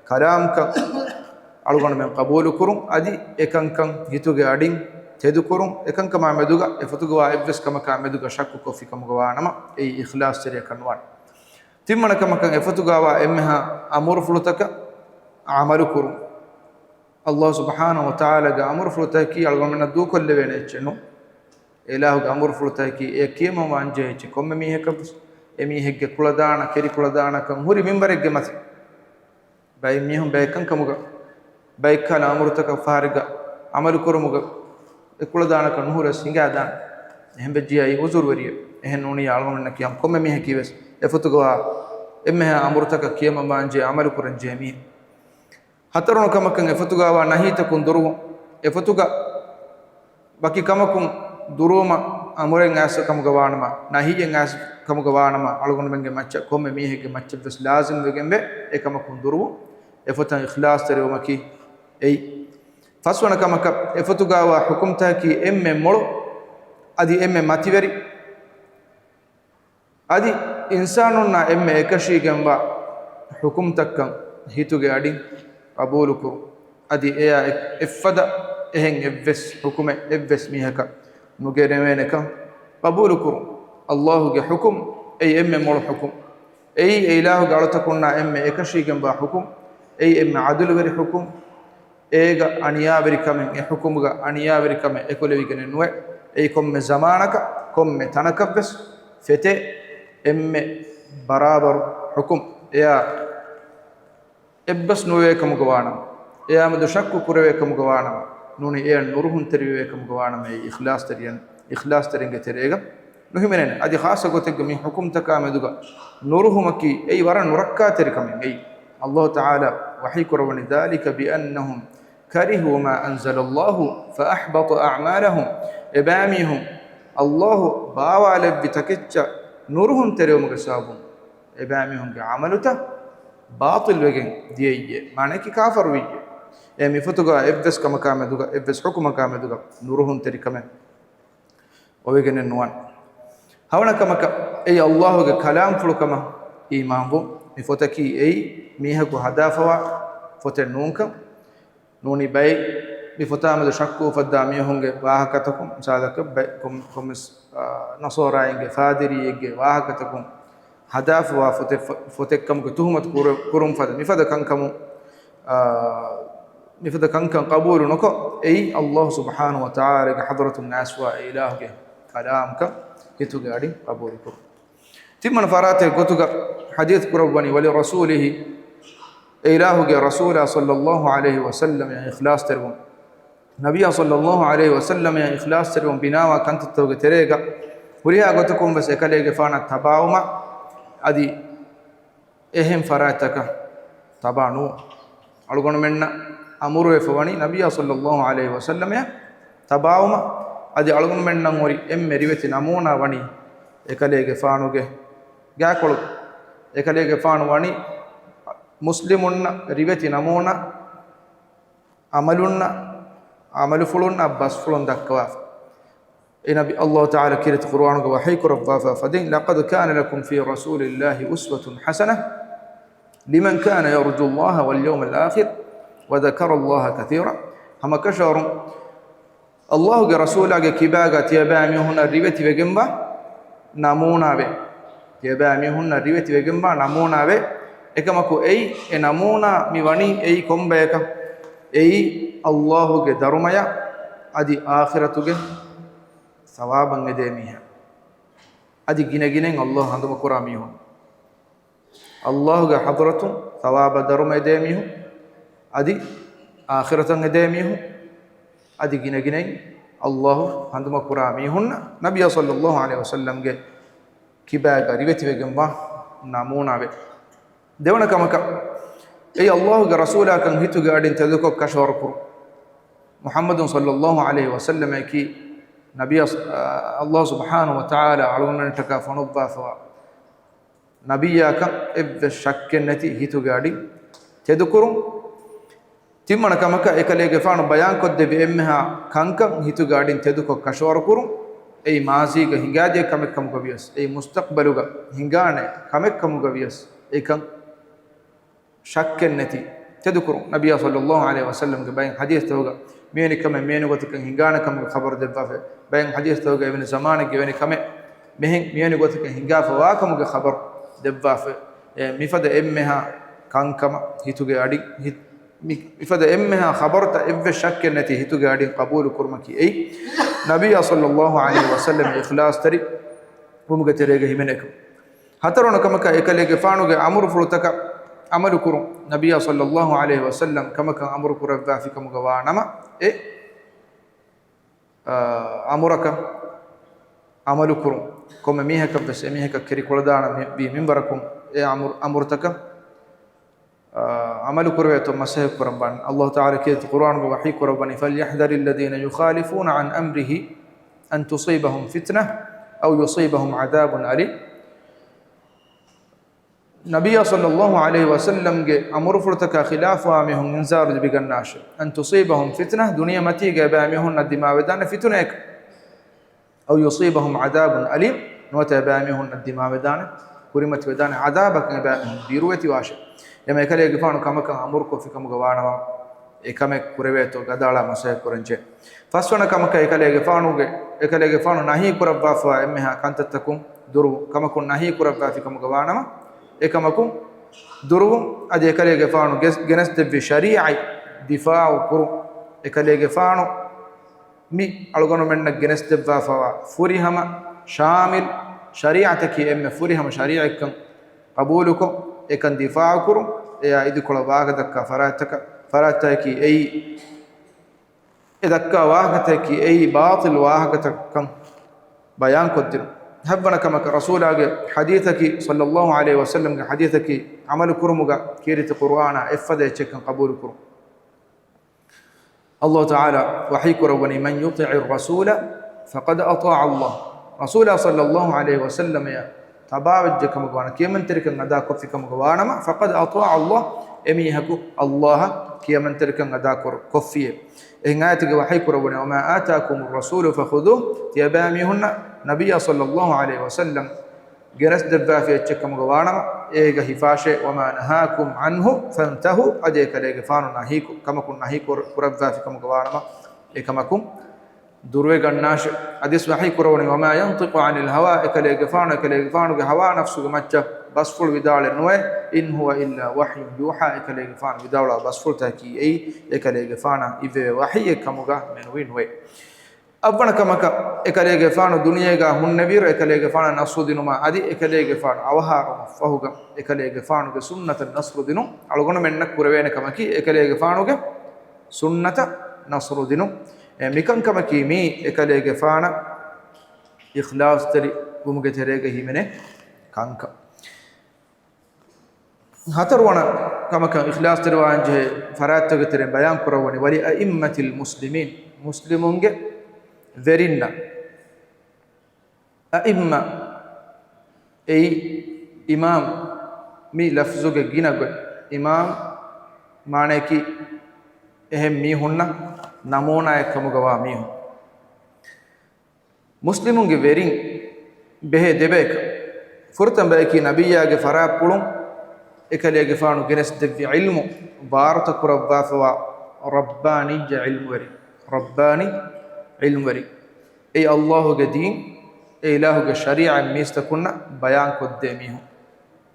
ކަލާމްކަން އަޅުގަނޑުމެން ޤަބޫލުކުރުން، އަދި އެކަންކަން ހިތުގެ އަޑިން ތެދުކުރުން، އެކަންކަމާ މެދުގަ އެފޮތުގަވާ އެއްވެސް ކަމަކާ މެދުގަ ޝައްކުކޮށްފި ކަމުގަވާނަމަ، އެއީ އިޚްލާޞްތެރިއަކަށް ނުވާނެ. ތިންވަނަ ކަމަކަށް އެފޮތުގަވާ އެންމެހާ އަމުރުފުޅުތަކަށް ޢަމަލުކުރުން. ﷲ ސުބްޙާނަހު ވަތަޢާލާގެ އަމުރުފުޅުތަކަކީ އަޅުގަނޑުމެންނަށް ދޫކޮށްލެވޭނެ އެއްޗެއް ނޫން. އެ އިލާހުގެ އަމުރުފުޅުތަކަކީ އެ ކިޔަމަން ވާންޖެހޭ އެއްޗެއް. ކޮންމެ މީހަކަށްވެސް އެމީހެއްގެ ކުޅަދާނަ، ކެރިކުޅަދާނަކަން ހުރި މިންވަރެއްގެ މަތި. ބައެއް މީހުން ބައެއްކަންކަމުގަ، ބައެއްކަހަލަ އަމުރުތަކަށް ފަހަރެއްގަ ޢަމަލުކުރުމުގަ އެ ކުޅަދާނަކަން ނުހުރެސް ހިނގާދާނެ. އެހެންވެއްޖިއްޔާ އެއީ ޢުޛުރުވެރިއެއް. އެހެން ނޫނިއްޔާ އަޅުގަނޑުމެންނަށް ކިޔަން ކޮންމެ މީހަކީވެސް އެފޮތުގަވާ އެންމެހާ އަމުރުތަކަށް ކިޔަމަންވާންޖެހޭ ޢަމަލުކުރަންޖެހޭ މީހެއް. ހަތަރުނަ ކަމަކަށް އެފޮތުގައިވާ ނަހީތަކުން ދުރުވުން. އެފޮތުގަ ވަކި ކަމަކުން ދުރުވުމަށް އަމުރެއް އައިސް ކަމުގަ ވާނަމަ، ނަހީއެއް އައިސް ކަމުގަ ވާނަމަ، އަޅުގަނޑުމެންގެ މައްޗަށް ކޮންމެ މީހެއްގެ މައްޗަށްވެސް ލާޒިމް ވެގެންވޭ އެކަމަކުން ދުރުވުން. އެފޮތަށް އިޚްލާޞްތެރިވުމަކީ އެއީ. ފަސްވަނަ ކަމަކަށް، އެފޮތުގަވާ ޙުކުމްތަކަކީ އެންމެ މޮޅު، އަދި އެންމެ މަތިވެރި، އަދި އިންސާނުންނާ އެންމެ އެކަށީގެންވާ ޙުކުމްތައްކަން ހިތުގެ އަޑިން ޤަބޫލުކުރުން. އަދި އެޔާ އެ-، އެއްފަދަ އެހެން އެއްވެސް ޙުކުމެއް އެއްވެސް މީހަކަށް ނުގެނެވޭނެކަން ޤަބޫލުކުރުން. ﷲ ގެ ޙުކުމް އެއީ އެންމެ މޮޅު ޙުކުމް. އެއީ އެ އިލާހުގެ އަޅުތަކުންނާ އެންމެ އެކަށީގެންވާ ޙުކުމް. އެއީ އެންމެ ޢަދުލުވެރި ޙުކުމް. އޭގަ އަނިޔާވެރިކަމެއް، އެ ޙުކުމުގަ އަނިޔާވެރިކަމެއް އެކުލެވިގެނެއް ނުވޭ. އެއީ ކޮންމެ ޒަމާނަކަށް، ކޮންމެ ތަނަކަށްވެސް ފެތޭ އެންމެ ބަރާބަރު ޙުކުމް. އެޔާ އެއްބަސް ނުވެވޭ ކަމުގަ ވާނަމަ، އެޔާމެދު ޝައްކު ކުރެވޭ ކަމުގަ ވާނަމަ، ނޫނީ އެޔަށް ނުރުހުންތެރިވެވޭ ކަމުގަ ވާނަމަ، އެއީ އިޚްލާޞްތެރިޔަން، އިޚްލާޞްތެރިންގެ ތެރޭގަ ނުހިމެނޭނެ. އަދި ޚާއްޞަ ގޮތެއްގަ މި ޙުކުމްތަކާ މެދުގަ ނުރުހުމަކީ އެއީ ވަރަށް ނުރައްކާތެރި ކަމެއް. އެއީ ﷲ ތަޢާލާ ވަޙީ ކުރައްވަނީ، ذَلِكَ بِأَنَّهُمْ كَرِهُوا مَا أَنزَلَ اللَّهُ فَأَحْبَطَ أَعْمَالَهُمْ. އެބައިމީހުން ﷲ ބާވާލެއްވި ތަކެއްޗަށް ނުރުހުންތެރިވުމުގެ ސަބަބުން އެބައިމީހުންގެ ޢަމަލުތައް ބާޠިލްވެގެން ދިޔައީއޭ. މާނައަކީ ކާފަރުވިއްޔޭ. އެ މިފޮތުގަ އެއްވެސް ކަމަކާ މެދުގަ، އެއްވެސް ޙުކުމަކާ މެދުގަ ނުރުހުންތެރިކަމެއް އޮވެގެނެއް ނުވާނެ. ހަވަނަ ކަމަކަށް، އެއީ ﷲ ގެ ކަލާމްފުޅު ކަމަށް އީމާންވުން. މި ފޮތަކީ އެއީ މީހަކު ހަދާފަވާ ފޮތެއް ނޫންކަން. ނޫނީ ބައެއް މި ފޮތާމެދު ޝައްކު އުފައްދާ މީހުންގެ ވާހަކަތަކުން، މިސާލަކަށް ބައެއް ކޮން-، ކޮންމެސް، އާ، ނަޞާރާއިންގެ ފާދިރީއެއްގެ ވާހަކަތަކުން ހަދާފަވާ ފޮތެއް ފަ-، ފޮތެއްކަމުގެ ތުހުމަތު ކުރު-، ކުރުން ފަދަ މިފަދަ ކަންކަމުން، އާ، މިފަދަ ކަންކަން ޤަބޫލު ނުކޮށް، އެއީ ﷲ ސުބްޙާނަހޫ ވަތަޢާލާގެ ޙަޟްރަތުން އައިސްވާ އެ އިލާހުގެ ކަލާމްކަން ހިތުގެ އަޑިން ޤަބޫލުކުރުން. ތިންވަނަ ފަރާތެއް ގޮތުގަ ޙަދީޘް ކުރައްވަނީ، وَلِرَسُولِهِ، އެ އިލާހުގެ ރަސޫލާ ޞައްލައްލާހު ޢަލައިހި ވަސައްލަމައަށް އިޚްލާޞްތެރިވުން. ނަބިއްޔާ ޞައްލައްލާހު ޢަލައިހި ވަސައްލަމައަށް އިޚްލާޞްތެރިވުން ބިނާވާ ކަންތައްތަކުގެ ތެރޭގަ ހުރިހާ ގޮތަކުން ވެސް އެކަލޭގެފާނަށް ތަބާވުމަށް އަދި އެހެން ފަރާތްތަކަށް ތަބާ ނުވުން. އަޅުގަނޑުމެންނަށް އަމުރުވެފަ ވަނީ ނަބިއްޔާ ޞައްލައްލާހު ޢަލައިހި ވަސައްލަމައަށް ތަބާވުމަށް. އަދި އަޅުގަނޑުމެންނަށް ހުރި އެންމެ ރިވެތި ނަމޫނާ ވަނީ އެކަލޭގެފާނުގެ ގާކޮޅު. އެކަލޭގެފާނު ވަނީ މުސްލިމުންނަށް ރިވެތި ނަމޫނާ ޢަމަލުންނަށް، ޢަމަލުފުޅުންނަށް ބަސްފުޅުން ދައްކަވާފަ. އެ ނަބި، ﷲ ތަޢާލާ ކީރިތި ޤުރުއާނުގަ ވަޙީ ކުރައްވާފަ ފަދައިން، لَقَدْ كَانَ لَكُمْ فِي رَسُولِ اللَّهِ أُسْوَةٌ حَسَنَةٌ لِمَنْ كَانَ يَرْجُو اللَّهَ وَالْيَوْمَ الْآخِرَ وَذَكَرَ اللَّهَ كَثِيرًا. ހަމަކަށަވަރުން ﷲ ގެ ރަސޫލާގެ ކިބާގަ ތިޔަބައިމީހުންނަށް ރިވެތިވެގެންވާ ނަމޫނާވޭ. ތިޔަބައިމީހުންނަށް ރިވެތިވެގެންވާ ނަމޫނާވޭ. އެކަމަކު އެއީ، އެ ނަމޫނާ މި ވަނީ އެއީ ކޮންބަޔަކަށް؟ އެއީ ﷲ ގެ ދަރުމަޔަށް އަދި އާޚިރަތުގެ ސަވާބަށް އެދޭ މީހާ. އަދި ގިނަގިނައިން ﷲ ހަނދުމަކުރާ މީހުން. ﷲ ގެ ޙަޟްރަތުން ސަވާބަށް ދަރުމަ އެދޭ މީހުން، އަދި އާޚިރަތަށް އެދޭ މީހުން، އަދި ގިނަގިނައިން ﷲ ހަނދުމަކުރާ މީހުންނަށް ނަބިއްޔާ ޞައްލައްލާހު ޢަލައިހި ވަސައްލަމްގެ ކިބާގަ ރިވެތިވެގެންވާ ނަމޫނާވޭ. ދެވަނަ ކަމަކަށް، އެއީ ﷲ ގެ ރަސޫލާކަން ހިތުގެ އަޑިން ތެދުކޮށް ކަށަވަރުކުރުން. މުޙައްމަދު ޞައްލައްލާހު ޢަލައިހި ވަސައްލަމަކީ ނަބިއްޔާ، ﷲ ސުބްޙާނަހޫ ވަތަޢާލާ އަޅުގަނޑުމެންނަށްޓަކާ ފޮނުއްވާފަވާ ނަބިއްޔާކަން އެއްވެސް ޝައްކެއް ނެތި ހިތުގެ އަޑިން ތެދުކުރުން. ތިންވަނަ ކަމަކަށް، އެކަލޭގެފާނު ބަޔާންކޮށްދެއްވި އެންމެހާ ކަންކަން ހިތުގެ އަޑިން ތެދުކޮށް ކަށަވަރުކުރުން. އެއީ މާޒީގަ ހިނގާދިޔަ ކަމެއް ކަމުގަ ވިޔަސް، އެއީ މުސްތަޤްބަލުގަ ހިނގާނެ ކަމެއް ކަމުގަ ވިޔަސް، އެކަން ޝައްކެއް ނެތި ތެދުކުރުން. ނަބިއްޔާ ޞައްލައްލާހު ޢަލައިހި ވަސައްލަމްގެ ބައެއް ޙަދީޘްތަކުގަ މިވެނި ކަމެއް މިވެނި ގޮތަކަށް ހިނގާނެ ކަމުގެ ޚަބަރު ދެއްވާފަ، ބައެއް ޙަދީޘްތަކުގަ އެވެނި ޒަމާނެއްގެ އެވެނި ކަމެއް މިހެން މިވެނި ގޮތަކަށް ހިނގާފަވާ ކަމުގެ ޚަބަރު ދެއްވާފަ. އެ، މިފަދަ އެންމެހާ ކަންކަމަށް ހިތުގެ އަޑިން ހި-، މި-، މިފަދަ އެންމެހާ ޚަބަރުތައް އެއްވެސް ޝައްކެއް ނެތި ހިތުގެ އަޑިން ޤަބޫލު ކުރުމަކީ އެއީ ނަބިއްޔާ ޞައްލައްލާހު ޢަލައިހި ވަސައްލަމް އިޚްލާޞްތެރި ވުމުގެ ތެރޭގަ ހިމެނޭކަން. ހަތަރުވަނަ ކަމަކަށް، އެކަލޭގެފާނުގެ އަމުރުފުޅުތަކަށް ޢަމަލުކުރުން. ނަބިއްޔާ ޞައްލައްލާހު ޢަލައިހި ވަސައްލަމް ކަމަކަށް އަމުރު ކުރައްވާފި ކަމުގަ ވާ ނަމަ، އެ، އާ، އަމުރަކަށް ޢަމަލުކުރުން. ކޮންމެ މީހަކަށްވެސް އެމީހަކަށް ކެރިކޮޅަދާނަ މި-، ވީ މިންވަރަކުން އެ އަމުރު-، އަމުރުތަކަށް އާ، ޢަމަލު ކުރެވޭތޯ މަސައްކަތް ކުރައްވާން. ﷲ ތަޢާލާ ކީރިތި ޤުރްއާނުގަ ވަޙީ ކުރައްވަނީ، "فَلْيَحْذَرِ الَّذِينَ يُخَالِفُونَ عَنْ أَمْرِهِ أَنْ تُصِيبَهُمْ فِتْنَةٌ أَوْ يُصِيبَهُمْ عَذَابٌ أَلِيمٌ." ނަބިއްޔާ ޞައްލައްލާހު ޢަލައިހި ވަސައްލަމްގެ އަމުރުފުޅުތަކާ ޚިލާފުވާ މީހުން އިންޒާރު ލިބިގަންނާށޭ. "أَنْ تُصِيبَهُمْ فِتْنَةٌ" ދުނިޔެ މަތީގަ އެބައިމީހުންނަށް ދިމާވެދާނެ ފިތުނައަކަށް. "أَوْ يُصِيبَهُمْ عَذَابٌ أَلِيمٌ" ނުވަތަ އެބައިމީހުންނަށް ދިމާވެދާނެ، ކުރިމަތިވެދާނެ ޢަޛާބަކަށް އެބައިމީހުން ދިރުވެތިވާށޭ. އެމަ އެކަލޭގެފާނު ކަމަކަށް އަމުރުކޮށްފި ކަމުގަ ވާނަމަ، އެކަމެއް ކުރެވޭތޯ ގަދައަޅާ މަސައްކަތް ކުރަންޖެ. ފަސްވަނަ ކަމަކަށް އެކަލޭގެފާނުގެ، އެކަލޭގެފާނު ނަހީ ކުރައްވާފަވާ އެންމެހާ ކަންތައްތަކުން ދުރުވުން، ކަމަކުން ނަހީ ކުރައްވާފި ކަމުގަ ވާނަމަ، އެކަމަކުން ދުރުވުން. އަދި އެކަލޭގެފާނު ގެސް-، ގެނެސްދެއްވި ޝަރީޢަތް ދިފާޢު ކުރުން. އެކަލޭގެފާނު މި އަޅުގަނޑުމެންނަށް ގެނެސްދެއްވާފަވާ ފުރިހަމަ ޝާމިލް ޝަރީޢަތަކީ އެންމެ ފުރިހަމަ ޝަރީޢަތްކަން ޤަބޫލުކޮށް، އެކަން ދިފާޢުކުރުން، އެޔާ އިދިކޮޅަށް ވާހަކަ ދައްކާ ފަރާތްތަކަށް، ފަރާތްތަކަކީ އެއީ، އެ ދައްކާ ވާހަކަތަކަކީ އެއީ ބާޠިލް ވާހަކަތަކަކަން ބަޔާންކޮށްދިނުން. ހަތްވަނަ ކަމަކަށް ރަސޫލާގެ ޙަދީޘަކީ، ޞައްލައްލާހު ޢަލައިހި ވަސައްލަމްގެ ޙަދީޘަކީ، ޢަމަލު ކުރުމުގަ ކީރިތި ޤުރުއާނާ އެއްފަދަ އެއްޗެއްކަން ޤަބޫލުކުރުން. ﷲ ތަޢާލާ ވަޙީ ކުރައްވަނީ، "مَنْ يُطِعِ الرَّسُولَ فَقَدْ أَطَاعَ اللَّهَ." ރަސޫލާ ޞައްލައްލާހު ޢަލައިހި ވަސައްލަމަޔަށް ތަބާވެއްޖެ ކަމުގަ ވާނަމަ، ކިޔަމަންތެރިކަން އަދާކޮށްފި ކަމުގަ ވާނަމަ، "فَقَدْ أَطَاعَ اللَّهَ." އެމީހަކު ﷲ އަށް ކިޔަމަންތެރިކަން އަދާ ކޮށް-، ކޮށްފިއޭ. އެހެން އާޔަތެއްގަ ވަޙީ ކުރައްވަނީ، "وَمَا آتَاكُمُ الرَّسُولُ فَخُذُوهُ." ތިޔަބައިމީހުންނަށް ނަބިއްޔާ ޞައްލައްލާހު ޢަލައިހި ވަސައްލަމް ގެނެސްދެއްވާފި އެއްޗެއް ކަމުގަ ވާނަމަ، އޭގަ ހިފާށޭ، "وَمَا نَهَاكُمْ عَنْهُ فَانْتَهُوا." އަދި އެކަލޭގެފާނު ނަހީ ކު-، ކަމަކުން ނަހީ ކުރ-، ކުރައްވާފި ކަމުގަ ވާނަމަ، އެކަމަކުން ދުރުވެގަންނާށޭ. އަދިސް ވަޙީ ކުރަވަނީ، "وَمَا يَنْطِقُ عَنِ الْهَوَىٰ." އެކަލޭގެފާނު، އެކަލޭގެފާނުގެ ހަވާ ނަފްސުގެ މައްޗަށް ބަސްފުޅު ވިދާޅެއް ނުވޭ. "إِنْ هُوَ إِلَّا وَحْيٌ يُوحَىٰ." އެކަލޭގެފާނު ވިދާޅުވާ ބަސްފުޅުތަކަކީ އެއީ، އެކަލޭގެފާނަށް އިއްވެވޭ ވަޙީއެއް ކަމުގަ މެނުވީ ނުވޭ. އަށްވަނަ ކަމަކަށް، އެކަލޭގެފާނު ދުނިޔޭގަ ހުންނެވިއިރު އެކަލޭގެފާނަށް ނަޞްރު ދިނުމާ އަދި އެކަލޭގެފާނު އަވަހާރަވުމަށް ފަހުގަ އެކަލޭގެފާނުގެ ސުންނަތަށް ނަޞްރު ދިނުން. އަޅުގަނޑުމެންނަށް ކުރެވޭނެ ކަމަކީ އެކަލޭގެފާނުގެ ސުންނަތަށް ނަޞްރު ދިނުން. އެ މިކަންކަމަކީ މީ އެކަލޭގެފާނަށް އިޚްލާޞްތެރި ވުމުގެ ތެރޭގަ ހިމެނޭ ކަންކަން. ހަތަރުވަނަ ކަމަކަށް އިޚްލާޞްތެރިވާންޖެހޭ ފަރާތްތަކުގެ ތެރެއިން ބަޔާން ކުރައްވަނީ، "وَلِأَئِمَّةِ الْمُسْلِمِينَ." މުސްލިމުންގެ ވެރިންނަށް. އައިއްމަ، އެއީ އިމާމް، މި ލަފްޒުގެ ގިނަ ގޮތް. އިމާމް މާނަޔަކީ އެހެން މީހުންނަށް ނަމޫނާއެއް ކަމުގަވާ މީހުން. މުސްލިމުންގެ ވެރިން ބެހޭ ދެބަޔަކަށް. ފުރަތަމަ ބަޔަކީ ނަބިއްޔާގެ ފަރާތްޕުޅުން އެކަލޭގެފާނު ގެނެސްދެއްވި ޢިލްމު ބާރުތައް ކުރައްވާފަވާ ރައްބާނިއްޔަ ޢިލްމުވެރިން. ރައްބާނީ ޢިލްމުވެރިން. އެއީ ﷲ ގެ ދީން، އެ އިލާހުގެ ޝަރީޢަތް މީސްތަކުންނަށް ބަޔާންކޮށްދޭ މީހުން.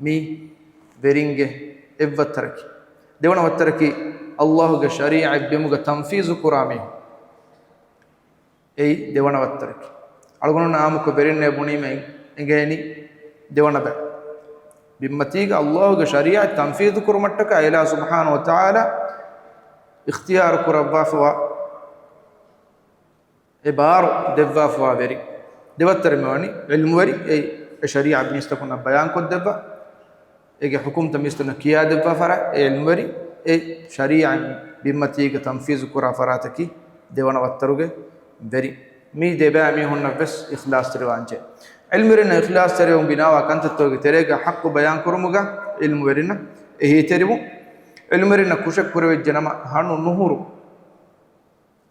މީ ވެރިންގެ އެއްވައްތަރަކީ. ދެވަނަ ވައްތަރަކީ، ﷲ ގެ ޝަރީޢަތް ބިމުގަ ތަންފީޒު ކުރާ މީހުން. އެއީ ދެވަނަ ވައްތަރަކީ. އަޅުގަނޑު އާއްމުކޮށް ވެރިންނޭ ބުނީމަ އެނގޭނީ ދެވަނަ ބައި. ބިންމަތީގަ ﷲ ގެ ޝަރީޢަތް ތަންފީޒު ކުރުމަށްޓަކާ އިލާހު ސުބްޙާނަހޫ ވަތަޢާލާ އިޚްތިޔާރު ކުރައްވާފަވާ، އެ ބާރު ދެއްވާފަވާ ވެރި. ދެވައްތަރެއް މިވަނީ ޢިލްމުވެރި، އެ، އެ ޝަރީޢަތް މީސްތަކުންނަށް ބަޔާންކޮށްދެއްވާ، އޭގެ ޙުކުމްތައް މީސްތަކުންނަށް ކިޔާދެއްވާ ފަރާތް، އެ ޢިލްމުވެރި، އެ ޝަރީޢަތް ބިންމަތީގަ ތަންފީޒު ކުރާ ފަރާތަކީ ދެވަނަ ވައްތަރުގެ ވެރި. މި ދެބައި މީހުންނަށް ވެސް އިޚްލާޞްތެރިވާންޖެ. ޢިލްމުވެރިންނަށް އިޚްލާޞްތެރިވުން ބިނާވާ ކަންތައްތަކުގެ ތެރޭގަ ޙައްޤު ބަޔާން ކުރުމުގަ ޢިލްމުވެރިންނަށް އެހީތެރިވުން. ޢިލްމުވެރިންނަށް ކުށެއް ކުރެވިއްޖެ ނަމަ ހަނު ނުހުރު.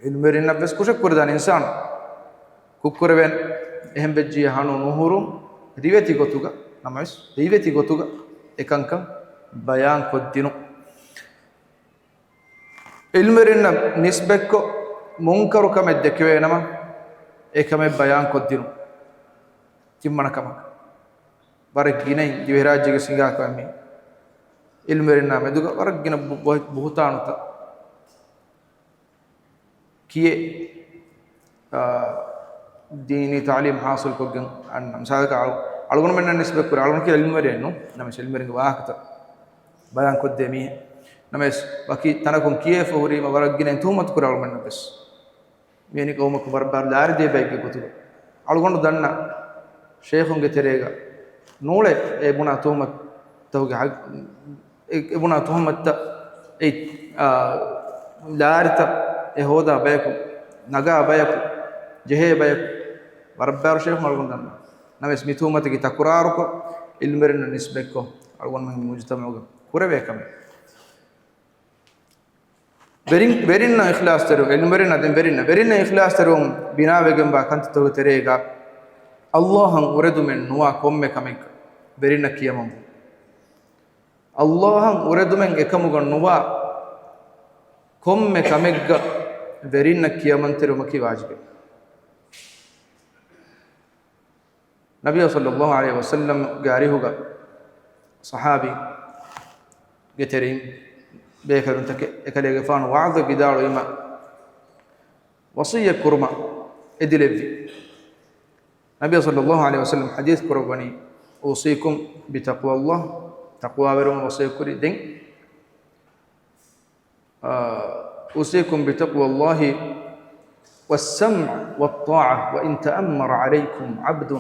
ޢިލްމުވެރިންނަށް ވެސް ކުށެއް ކުރެދާނެ އިންސާނު. ކުށްކުރެވޭނެ. އެހެން ވެއްޖިއްޔާ ހަނު ނުހުރުން، ރިވެތި ގޮތުގަ، ނަމަވެސް ރިވެތި ގޮތުގަ އެކަންކަން ބަޔާން ކޮށްދިނުން. ޢިލްމުވެރިންނަށް ނިސްބަތްކޮށް މުންކަރު ކަމެއް ދެކެވޭނަމަ، އެކަމެއް ބަޔާން ކޮށްދިނުން. ތިންވަނަ ކަމަކަށް. ވަރަށް ގިނައިން ދިވެހިރާއްޖޭގެ ހިނގާ ކަމެއް މީ. ޢިލްމުވެރިންނާ މެދުގަ ވަރަށް ގިނަ ބު-، ބު-، ބުހުތާނުތައް. ކިއެއް، އާ، ދީނީ ތަޢުލީމް ޙާޞިލްކޮށްގެން އަންނަ. މިސާލަކަށް އަޅު-، އަޅުގަނޑުމެންނަށް ނިސްބަތްކުރި އަޅުގަނޑު ކިޔާ ޢިލްމުވެރިއެއްނު. ނަމަވެސް ޢިލްމުވެރިންގެ ވާހަކަތައް ބަޔާންކޮށްދޭ މީހެއް. ނަމަވެސް ވަކި ތަނަކުން ކިޔެފަ ހުރީމަ ވަރަށް ގިނަ ތުހުމަތު ކުރި އަޅުގަނޑުމެންނަށް ވެސް. މިވެނި ޤައުމަކު ވަރަށް ބާރު ލާރިދޭ ބައެއްގެ ގޮތުގަ. އަޅުގަނޑު ދަންނަ ޝޭޚުންގެ ތެރޭގަ ނޫޅޭ އެ ބުނާ ތުހުމަތުގެ ޙަ-، އެ، އެ ބުނާ ތުހުމަތުތައް، އެ، އާ، ލާރިތައް، އެ ހޯދާ ބަޔަކު، ނަގާ ބަޔަކު، ޖެހޭ ބަޔަކު، ވަރަށް ބާރު ޝޭޚު އަޅުގަނޑު ދަންނަވަން. ނަމަވެސް މި ތުހުމަތަކީ ތަކުރާރުކޮށް، އިލްމުވެރިންނަށް ނިސްބަތްކޮށް، އަޅުގަނޑުމެން މުޖުތަމަޢުގަ ކުރެވޭ ކަމެއް. ވެރިން، ވެރިންނަށް އިޚްލާޞްތެރިވުން، އިލްމުވެރިންނަށް ދެން ވެރިންނަށް އިޚްލާޞްތެރިވުން ބިނާވެގެންވާ ކަންތައްތަކުގެ ތެރޭގަ، އައްލާހަށް އުރެދުމެއް ނުވާ ކޮންމެ ކަމެއްގަ ވެރިންނަށް ކިޔަމަންވުން. އައްލާހަށް އުރެދުމެއް އެކަމުގަ ނުވާ ކޮންމެ ކަމެއްގަ ވެރިންނަށް ކިޔަމަންތެރިވުމަކީ ވާޖިބެއް. ނަބިއްޔާ ޞައްލައްލާހު ޢަލައިހި ވަސައްލަމްގެ އަރިހުގަ ޞަޙާބީގެ ތެރެއިން ބޭކަލުންތަކެއް އެކަލޭގެފާނު ވަޢުޡެއް ވިދާޅުވީމަ ވަޞިއްޔަތް ކުރުމަށް އެދިލެއްވި. ނަބިއްޔާ ޞައްލައްލާހު ޢަލައިހި ވަސައްލަމް ޙަދީޘް ކުރައްވަނީ، "أوصيكم بتقوى الله." ތަޤްވާވެރިވުމަށް ވަޞިއްޔަތް ކުރީ. ދެން، އާ، "أوصيكم بتقوى الله والسمع والطاعة وإن تأمر عليكم عبد."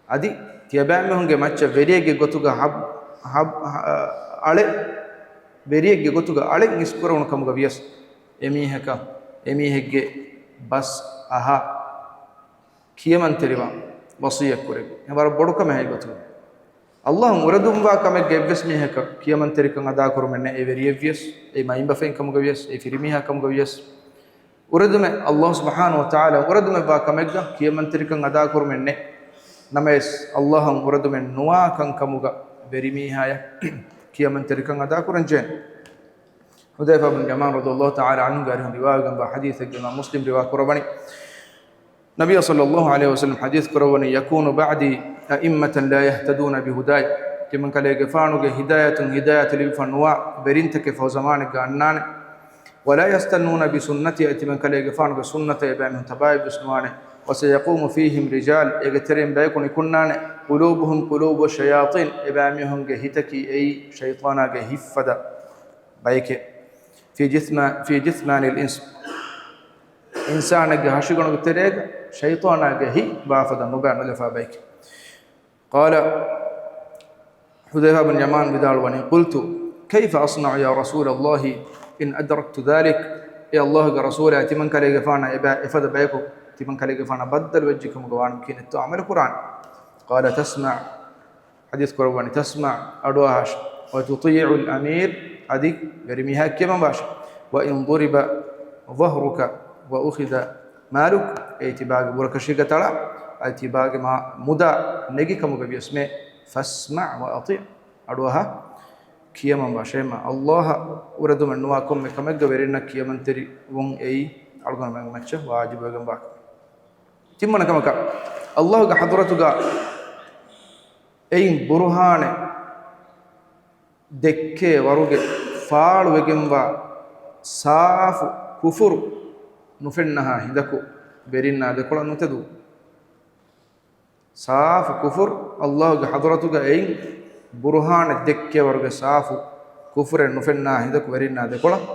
އަދި ތިޔަބައިމީހުންގެ މައްޗަށް ވެރިއެއްގެ ގޮތުގަ ހަބް، ހަބް، އަޅެ، ވެރިއެއްގެ ގޮތުގަ އަޅެއް އިސްކުރެވުނު ކަމުގަ ވިޔަސް، އެމީހަކަށް އެމީހެއްގެ ބަސް އަހާ ކިޔަމަންތެރިވާ ވަޞިއްޔަތް ކުރެއްވި. އެ ވަރަށް ބޮޑު ކަމެއް ހަގީގަތުގަ. އައްލާހުން އުރެދުންވާ ކަމެއްގަ އެއްވެސް މީހަކަށް ކިޔަމަންތެރިކަން އަދާކުރުމެއް ނެތް، އެ ވެރިއެއްވިޔަސް، އެ މައިންބަފައިން ކަމުގަ ވިޔަސް، އެ ފިރިމީހާ ކަމުގަ ވިޔަސް. އުރެދުމެއް އައްލާހު ސުބްޙާނަހު ވަތަޢާލާ އުރެދުމެއްވާ ކަމެއްގަ ކިޔަމަންތެރިކަން އަދާކުރުމެއް ނެތް. ނަމަވެސް، އައްލާހަށް އުރެދުމެއް ނުވާ ކަންކަމުގަ ވެރިމީހާޔަށް ކިޔަމަންތެރިކަން އަދާކުރަން ޖެހޭނެ. ޙުޛައިފާ ބިން ޔަމާން ރަޟިޔައްލާހު ތަޢާލާ ޢަންހުގެ އަރިހުން ރިވާވެގެންވާ ޙަދީޘެއްގަ އިމާމު މުސްލިމް ރިވާ ކުރައްވަނީ، ނަބިއްޔާ ޞައްލައްލާހު ޢަލައިހި ވަސައްލަމް ޙަދީޘް ކުރައްވަނީ، "يكون بعدي أئمة لا يهتدون بهداي." ތިމަން ކަލޭގެފާނުގެ ހިދާޔަތުން ހިދާޔަތު ލިބިފަ ނުވާ ވެރިންތަކެއް ފަހު ޒަމާނެއްގަ އަންނާނެ. "ولا يستنون بسنتي." ތިމަން ކަލޭގެފާނުގެ ސުންނަތަށް އެބައިމީހުން ތަބާވެއްވެސް ނުވާނެ. "وسيقوم فيهم رجال." އޭގެ ތެރެއިން ބަޔަކު ނިކުންނާނެ. "قلوبهم قلوب الشياطين." އެބައިމީހުންގެ ހިތަކީ އެއީ ޝައިޠާނާގެ ހިތް ފަދަ ބައެކޭ. "في جثما-، في جثمان الإنس." އިންސާނެއްގެ ހަށިގަނޑުގެ ތެރޭގަ ޝައިޠާނާގެ ހިތް ވާފަދަ ނުބައި ނުލަފާ ބައެކޭ. قال، ޙުޛައިފާ ބިން ޔަމާން ވިދާޅުވަނީ، "قلت، كيف أصنع يا رسول الله إن أدركت ذلك؟" އޭ އައްލާހުގެ ރަސޫލާ، ތިމަން ކަލޭގެފާނަށް އެބަ-، އެފަދަ ބަޔަކު ތިމަން ކަލޭގެފާނާ ބައްދަލުވެއްޖެ ކަމުގަ ވާނަމަ ކިހިނެއްތޯ ޢަމަލު ކުރާނީ؟ قال، تسمع، ޙަދީޘް ކުރައްވަނީ، "تسمع"، އަޑުއަހާށި، "وتطيع الأمير"، އަދި ވެރިމީހާ ކިޔަމަންވާށި، "وإن ضرب ظهرك وأخذ مالك"، އޭ ތިބާގެ ބުރަކަށީގަ ތަޅާ، އަދި ތިބާގެ މާ-، މުދާ ނެގި ކަމުގަ ވިޔަސްމެ، "فاسمع وأطع"، އަޑުއަހާ ކިޔަމަންވާށޭ. އައްލާހަށް އުރެދުމެއް ނުވާ ކޮންމެ ކަމެއްގަ ވެރިންނަށް ކިޔަމަންތެރިވުން އެއީ އަޅުގަނޑުމެންގެ މައްޗަށް ވާޖިބުވެގެންވާ ކަމެއް. ތިންވަނަ ކަމަކަށް، އައްލާހުގެ ޙަޟްރަތުގަ އެއިން ބުރުހާނެއް ދެއްކޭ ވަރުގެ ފާޅުވެގެންވާ ސާފު ކުފުރު ނުފެންނަހާ ހިނދަކު ވެރިންނާ ދެކޮޅަށް ނުތެދު. ސާފު ކުފުރު، އައްލާހުގެ ޙަޟްރަތުގަ އެއިން ބުރުހާނެއް ދެއްކޭ ވަރުގެ ސާފު ކުފުރެއް ނުފެންނާ ހިނދަކު ވެރިންނާ ދެކޮޅަށް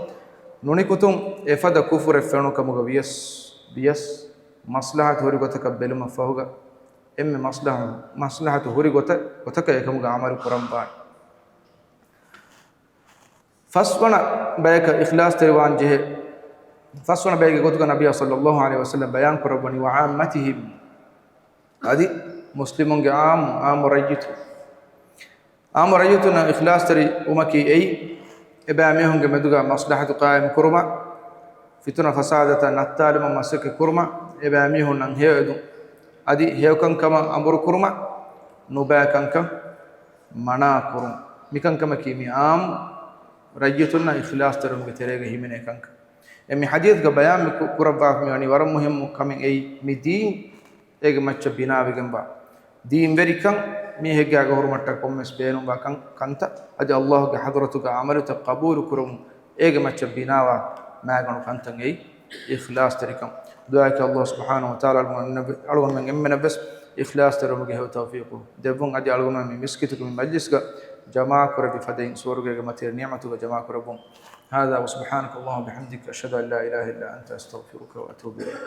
ނުނިކުތުން، އެފަދަ ކުފުރެއް ފެނުނު ކަމުގަ ވިޔަސް، ވިޔަސް މަސްލަހަތު ހުރި ގޮތަކަށް ބެލުމަށް ފަހުގަ، އެންމެ މަސްލަހަ-، މަސްލަހަތު ހުރި ގޮތަށް، ގޮތަކަށް އެކަމުގެ ޢަމަލު ކުރަންވާނެ. ފަސްވަނަ ބަޔަކަށް އިޚްލާޞްތެރިވާން ޖެހޭ. ފަސްވަނަ ބައެއްގެ ގޮތުގަ ނަބިއްޔާ ޞައްލައްލާހު ޢަލައިހި ވަސައްލަމް ބަޔާން ކުރައްވަނީ، "وعامتهم." އަދި މުސްލިމުންގެ ޢާއްމު، ޢާއްމު ރައްޔިތު، ޢާއްމު ރައްޔިތުންނަށް އިޚްލާޞްތެރިވުމަކީ އެއީ، އެބައިމީހުންގެ މެދުގަ މަސްލަހަތު ޤާއިމް ކުރުމަށް، ފިތުނަ ފަސާދަތައް ނައްތާލުމަށް މަސައްކަތް ކުރުމަށް، އެބައިމީހުންނަށް ހެޔޮއެދުން، އަދި ހެޔޮކަންކަމަށް އަމުރު ކުރުމަށް، ނުބައި ކަންކަން މަނާ ކުރުން. މިކަންކަމަކީ މި ޢާއްމު ރައްޔިތުންނަށް އިޚްލާޞްތެރިވުމުގެ ތެރޭގަ ހިމެނޭ ކަންކަން. އެ މި ޙަދީޘްގަ ބަޔާން މި ކު-، ކުރައްވާފަ މިވަނީ ވަރަށް މުހިއްމު ކަމެއް އެއީ، މި ދީން އޭގެ މައްޗަށް ބިނާވެގެންވާ ދީންވެރިކަން، މީހެއްގެ އަގަހުރުމަށްޓަކާ ކޮންމެސް ބޭނުންވާ ކަން، ކަންތައް، އަދި އައްލާހުގެ ޙަޟްރަތުގަ ޢަމަލުތައް ޤަބޫލު ކުރުމުން އޭގެ މައްޗަށް ބިނާވާ މާގަނޑު ކަންތައް އެއީ އިޚްލާޞްތެރިކަން. ދުޢާއަކީ އައްލާހު ސުބްޙާނަހު ވަތަޢާލާ އަޅުގަނޑުމެން އެންމެ-، އަޅުގަނޑުމެން އެންމެނަށްވެސް އިޚްލާޞްތެރިވުމުގެ ހެޔޮ ތައުފީޤު ދެއްވުން، އަދި އަޅުގަނޑުމެން މި މިސްކިތުގަ މި މަޖްލިސްގަ ޖަމާކުރެއްވި ފަދައިން ސުވަރުގޭގެ މަތިވެރި ނިޢުމަތުގަ ޖަމާކުރެއްވުން. هذا وسبحانك اللهم وبحمدك، أشهد أن لا إله إلا أنت، أستغفرك وأتوب إليك.